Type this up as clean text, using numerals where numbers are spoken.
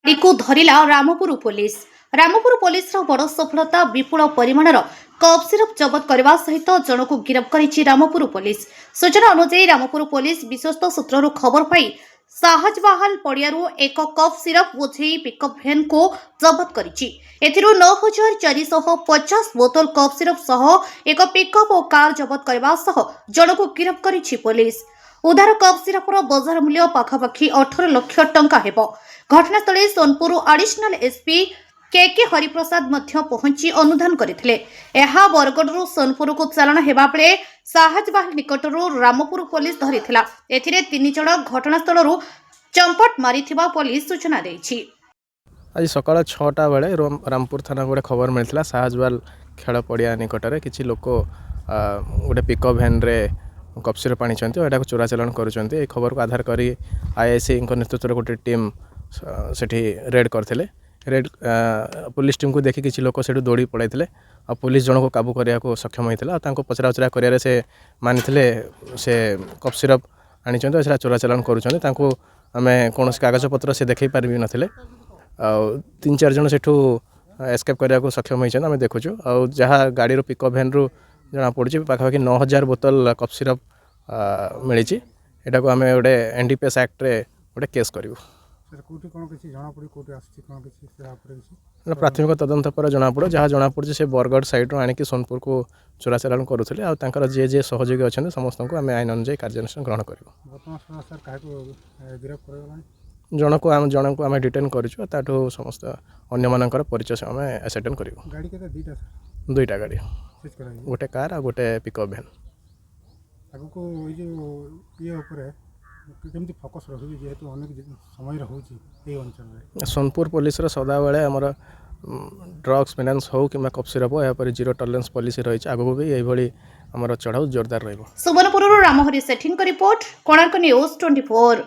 ଗାଡ଼ିକୁ ଧରିଲା ରାମପୁର ପୋଲିସ। ରାମପୁର ପୋଲିସର ବଡ଼ ସଫଳତା। ବିପୁଳ ପରିମାଣର କଫ୍ ସିରପ୍ ଜବତ କରିବା ସହିତ ଜଣକୁ ଗିରଫ କରିଛି ରାମପୁର ପୋଲିସ। ସୂଚନା ଅନୁଯାୟୀ, ରାମପୁର ପୋଲିସ ବିଶ୍ୱସ୍ତ ସୂତ୍ରରୁ ଖବର ପାଇ ସାହାଜବାହାଲ ପଡ଼ିଆରୁ ଏକ କଫ୍ ସିରପ୍ ବୋଝେଇ ପିକଅପ୍ ଭ୍ୟାନ୍କୁ ଜବତ କରିଛି। ଏଥିରୁ 9450 ବୋତଲ କଫ୍ ସିରପ୍ ସହ ଏକ ପିକଅପ୍ ଓ କାର୍ ଜବତ କରିବା ସହ ଜଣକୁ ଗିରଫ କରିଛି ପୋଲିସ। ଉଦ୍ଧାର କଫ୍ ସିରପ୍ର ବଜାର ମୂଲ୍ୟ ପାଖାପାଖି 18 ଲକ୍ଷ ଟଙ୍କା ହେବ। ଘଟଣାସ୍ଥଳରେ ସୋନପୁର ଆଡିସନାଲ ଏସ୍ପି କେ କେ ହରିପ୍ରସାଦ ମଧ୍ୟ ପହଞ୍ଚି ଅନୁଧ୍ୟାନ କରିଥିଲେ। ଏହା ବରଗଡ଼ରୁ ସୋନପୁରକୁ ଚାଲାଣ ହେବାବେଳେ ସାହାଜବାହାଲ ନିକଟରୁ ରାମପୁର ପୋଲିସ ଧରିଥିଲା। ଏଥିରେ ତିନି ଜଣ ଘଟଣାସ୍ଥଳରୁ ଚମ୍ପଟ ମାରିଥିବା ପୋଲିସ ସୂଚନା ଦେଇଛି। ଆଜି ସକାଳ 6ଟା ବେଳେ ରାମପୁର ଥାନାକୁ ଗୋଟେ ଖବର ମିଳିଥିଲା, ସାହାଜବାଲ ଖେଳ ପଡ଼ିଆ ନିକଟରେ କିଛି ଲୋକ ଗୋଟେ ପିକଅପ୍ ଭ୍ୟାନ୍ରେ କଫ୍ ସିରପ୍ ଆଣିଛନ୍ତି ଆଉ ଏଟାକୁ ଚୋରାଚାଲାଣ କରୁଛନ୍ତି। ଏହି ଖବରକୁ ଆଧାର କରି ଆଇଆଇସିଙ୍କ ନେତୃତ୍ୱରେ ଗୋଟେ ଟିମ୍ ସେଠି ରେଡ୍ କରିଥିଲେ। ରେଡ୍ ପୋଲିସ ଟିମ୍କୁ ଦେଖି କିଛି ଲୋକ ସେଠୁ ଦୌଡ଼ି ପଳାଇଥିଲେ ଆଉ ପୋଲିସ ଜଣକୁ କାବୁ କରିବାକୁ ସକ୍ଷମ ହୋଇଥିଲା। ଆଉ ତାଙ୍କୁ ପଚରା ଉଚରା କରିବାରେ ସେ ମାନିଥିଲେ, ସେ କଫ୍ ସିରପ୍ ଆଣିଛନ୍ତି ଆଉ ସେଟା ଚୋରାଚାଲାଣ କରୁଛନ୍ତି। ତାଙ୍କୁ ଆମେ କୌଣସି କାଗଜପତ୍ର ସେ ଦେଖାଇ ପାରିବି ନଥିଲେ। ଆଉ ତିନି ଚାରି ଜଣ ସେଠୁ ଏସ୍କେପ୍ କରିବାକୁ ସକ୍ଷମ ହୋଇଛନ୍ତି, ଆମେ ଦେଖୁଛୁ। ଆଉ ଯାହା ଗାଡ଼ିରୁ, ପିକଅପ୍ ଭ୍ୟାନ୍ରୁ ଜଣାପଡ଼ୁଛି, ପାଖାପାଖି 9000 ବୋତଲ କଫ୍ ସିରପ୍ ମିଳିଛି। ଏଟାକୁ ଆମେ ଗୋଟେ ଏନ୍ଡିପିଏସ୍ ଆକ୍ଟରେ ଗୋଟେ କେସ୍ କରିବୁ। ସାର୍, କେଉଁଠି କ'ଣ କିଛି ଜଣାପଡ଼ି, କେଉଁଠି ଆସୁଛି, କ'ଣ କିଛି ସେ ଉପରେ କିଛି? ନା, ପ୍ରାଥମିକ ତଦନ୍ତ ପରେ ଜଣାପଡ଼ିବ। ଯାହା ଜଣାପଡ଼ୁଛି, ସେ ବରଗଡ଼ ସାଇଡ଼ରୁ ଆଣିକି ସୋନପୁରକୁ ଚୋରାଚାଲାଣ କରୁଥିଲେ। ଆଉ ତାଙ୍କର ଯିଏ ଯିଏ ସହଯୋଗୀ ଅଛନ୍ତି, ସମସ୍ତଙ୍କୁ ଆମେ ଆଇନ ଅନୁଯାୟୀ କାର୍ଯ୍ୟାନୁଷ୍ଠାନ ଗ୍ରହଣ କରିବୁ। ବର୍ତ୍ତମାନ ସମୟ ସାର୍, କାହାକୁ ଗିରଫ କରାଗଲାଣି? ଜଣକୁ ଆମେ ଡିଟେନ୍ କରିଛୁ। ଆଉ ତାଠୁ ସମସ୍ତ ଅନ୍ୟମାନଙ୍କର ପରିଚୟ ଆମେ ଆସର୍ଟେନ୍ କରିବୁ। ଗାଡ଼ି କେତେ, ଦୁଇଟା ସାର୍? ଦୁଇଟା ଗାଡ଼ି। ସିଜ୍ କରାଯାଇଛି? ଗୋଟେ କାର୍ ଆଉ ଗୋଟେ ପିକଅପ୍ ଭ୍ୟାନ୍। ଆଗକୁ ଏଇ ଯେଉଁ ଇଏ ଉପରେ କେମିତି ଫୋକସ୍ ରଖିବେ, ଯେହେତୁ ଅନେକ ସମୟରେ ହେଉଛି ଏଇ ଅଞ୍ଚଳରେ? ସୋନପୁର ପୋଲିସର ସଦାବେଳେ ଆମର ଡ୍ରଗ୍ସ ଫିନାନ୍ସ ହେଉ କିମ୍ବା କଫ୍ ସିରପ୍ ହଉ, ଏହା ଉପରେ ଜିରୋ ଟଲରେନ୍ସ ପଲିସି ରହିଛି। ଆଗକୁ ବି ଏଇଭଳି ଆମର ଚଢ଼ାଉ ଜୋରଦାର ରହିବ। ସୁବର୍ଣ୍ଣପୁରରୁ ରାମହରି ସେଠୀଙ୍କ ରିପୋର୍ଟ, କୋଣାର୍କ ନ୍ୟୁଜ୍ 24।